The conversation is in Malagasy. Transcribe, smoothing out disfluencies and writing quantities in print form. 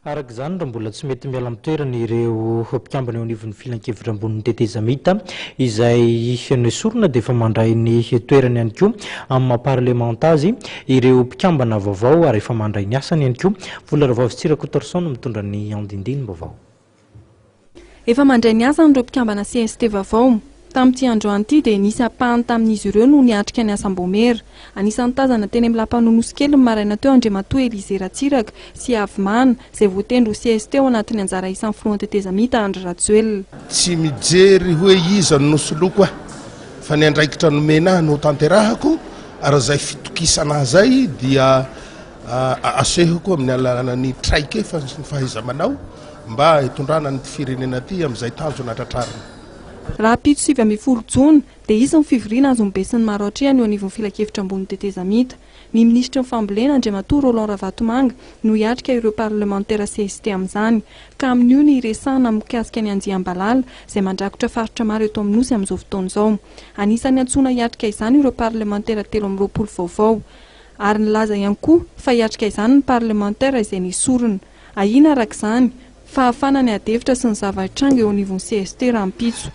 Araka izany, raha mbola tsy mety miala amin'ny toerany ireo mpikambana eo anivon'ny filankevitra ambonin'ny tetezamita izay nesorina dia efa mandray ny toerany ihany koa amin'ny maha parlemanta azy ireo mpikambana vaovao ary efa mandray ny asany ihany koa. Vola Ravaovy Rakotoarison no mitondra ny andindinim-baovao. Efa mandray ny asany ireo mpikambana cst vaovao. Tamin'ity androany ity dia nisy ampahany tamin'izy ireo no niatrika ny asam-baomiera. Anisan'ny tazana teny amin'ny lapan'i Nonosikely ny maraina teo Andriamatoa Elysée Ratsiraka sy Avimana, izay voatendry ho cst ao anatin'ny anjara isan'ny filohan'ny tetezamita Andry Rajoelina. Tsy mijery hoe iza no nosoloiko aho fa ny andraikitra nomena ahy no hotanterahako ary izay fitokisana ahy izay dia asehoko amin'ny alalan'ny traikefa sy ny fahaiza-manao mba hitondrana an'ity firenena ity amin'izay tanjona tratrarina. Rahampitso 19 jona dia hisy ny fivoriana azon'ny besinimaro atrehina eo anivon'ny Filankevitra ambonin'ny tetezamita. Ny minisitry ny fambolena, Andriamatoa Roland Ravatomanga, no hiatrika ireo parlemantera cst amin'izany. Ka amin'io no hiresahana mikasika ny andiam-balala izay mandrakotra faritra maro eto amin'ny Nosy amin'izao fotoana izao. Anisan'ny antsoina hiatrika izany ireo parlemantera 23 vaovao. Ary nilaza ihany koa fa hiatrika izany ny parlemantera izay nesorina. Ahiana araka izany, Fahafahana ny adihevitra sy ny zava-hitranga eo anivon'ny cst rahampitso.